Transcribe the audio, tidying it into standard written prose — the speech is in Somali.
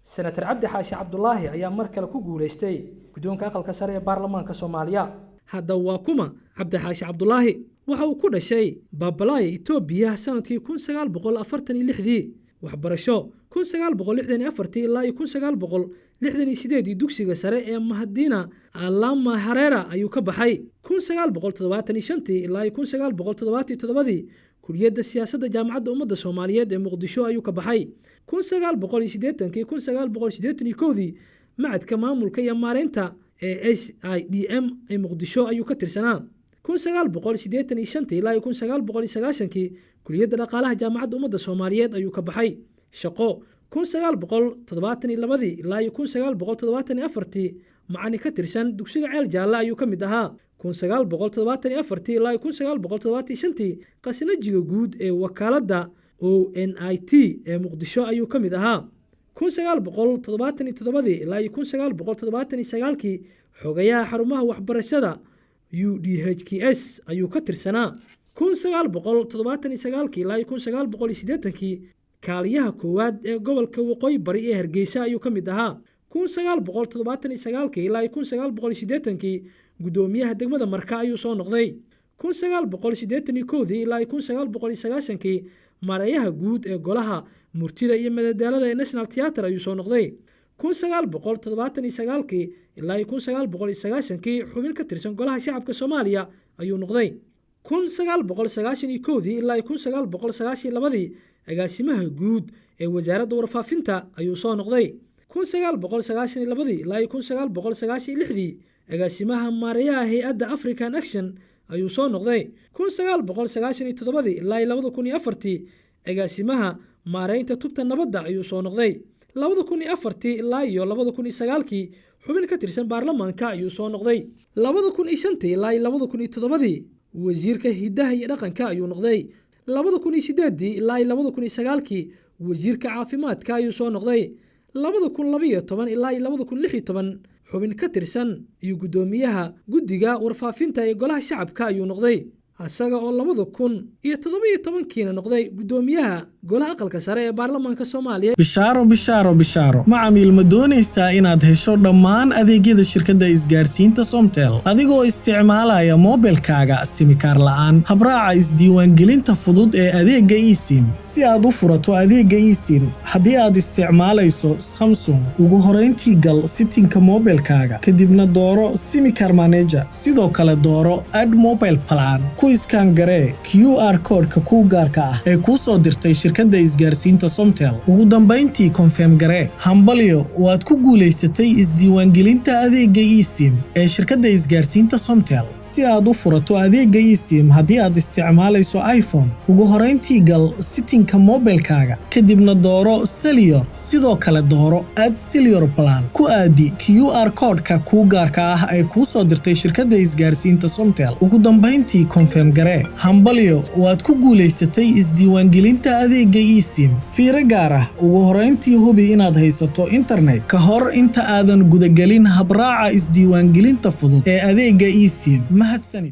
Senator Cabdi Xaashi Cabdulaahi ayaa mar kale ku guulaystay guddoonka Aqalka Sare ee baarlamaanka Soomaaliya. Hadda waa kuma Cabdi Xaashi Cabdulaahi? Waxa uu ku dhashay Baabalaaya, Itoobiya, sanadkii 1946-dii. Waxbarasho: 1964-tii ilaa iyo 1968-dii dugsiga sare ee Mahadina Alama Hareera ayuu ka baxay. 1975-tii ilaa iyo 1977-dii Kuliyadda Siyaasadda Jaamacadda Ummadda Soomaaliyeed ee Muqdisho ayuu ka baxay. 1980-kii, 1981-dii Macadka Maamulka iyo Maareynta ee SIDM ee Muqdisho ayuu ka tirsanaa. 1985-tii ilaa iyo 1990-kii Kuliyadda Dhaqaalaha Jaamacadda Ummadda Soomaaliyeed ayuu ka baxay. Shaqo: 1972-dii ilaa iyo 1974-tii macalin ka tirsan dugsiga Ceel Jaalle ayuu ka mid ahaa. 1974-tii ilaa iyo 1975-tii qasnajiga guud ee wakaaladda ONIT ee Muqdisho ayuu ka mid ahaa. 1977-dii ilaa iyo 1979-kii xogayaha xarumaha waxbarashada UDHKS ayuu ka tirsanaa. 1979-kii ilaa iyo 1980-kii kaaliyaha koowaad ee gobolka Waqooyi Bari ee Hargeysa ayuu ka mid ahaa. 1979-kii ilaa iyo 1980-kii guddoomiyaha degmada Marka ayuu soo noqday. 1981-dii ilaa iyo 1990-kii maareeyaha guud ee Golaha Murtida iyo Madadaalada ee National Theatre ayuu soo noqday. 1979-kii ilaa iyo 1990-kii xubin ka tirsan Golaha Shacabka Soomaaliya ayuu noqday. 1991-dii ilaa iyo 1992-dii agaasimaha guud ee Wasaaradda Warfaafinta ayuu soo noqday. 1992-dii ilaa iyo 1996-dii agaasimaha maareeyaha hay-adda African Action ayuu soo noqday. 1997-dii ilaa iyo 2004-tii agaasimaha maareynta Tubta Nabadda ayuu soo noqday. 2004-tii ilaa iyo 2009-kii xubin ka tirsan baarlamaanka ayuu soo noqday. 2005-tii ilaa iyo 2007-dii wasiirka hiddaha iyo dhaqanka ayuu noqday. 2008-dii ilaa iyo 2009-kii wasiirka caafimaadka ayuu soo noqday. 2012 ilaa iyo 2016 xubin ka tirsan iyo guddoomiyaha guddiga warfaafinta ee Golaha Shacabka ayuu noqday, isaga oo 2017-kiina noqday guddoomiyaha Golaha Aqalka Sare ee baarlamaanka Soomaaliya. Bishaaro, bishaaro, bishaaro! Macamiil, ma doonaysaa inaad hesho dhammaan adeegyada shirkadda isgaarsiinta Somtel adigoo isticmaalaya moobilkaaga simikaar la'aan? Habraaca isdiiwaangelinta fudud ee adeegga eSIM. Si aad u furato adeegga eSIM haddii aad isticmaalayso Samsung, ugu horayntii gal setting-ka moobilkaaga, kadibna dooro SIM card manager, sidoo kale dooro add mobile plan. Ku scan garee QR code-ka kuu gaarka ah ee kuu soo dirtay shirkadda isgaarsiinta Somtel. Ugu dambayntii confirm garee. Hambalyo, waad ku guulaysatay isdiiwaangelinta adeegga eSIM ee shirkadda isgaarsiinta Somtel. Si aad u furato adeegga eSIM haddii aad isticmaalayso iPhone, ugu horayntii gal setting-ka moobilkaaga, kadibna dooro cellular, sidoo kale dooro add cellular plan. Ku aadi QR code-ka kuu gaarka ah ee kuu soo dirtay shirkadda isgaarsiinta Somtel. Ugu dambayntii confirm garee. Hambalyo, waad ku guulaysatay isdiiwaangelinta adeegga eSIM. Fiiro gaar ah: ugu horayntii hubi inaad haysato internet ka hor inta aadan gudagelin habraaca isdiiwaangelinta fudud ee adeegga eSIM. Mahadsanid.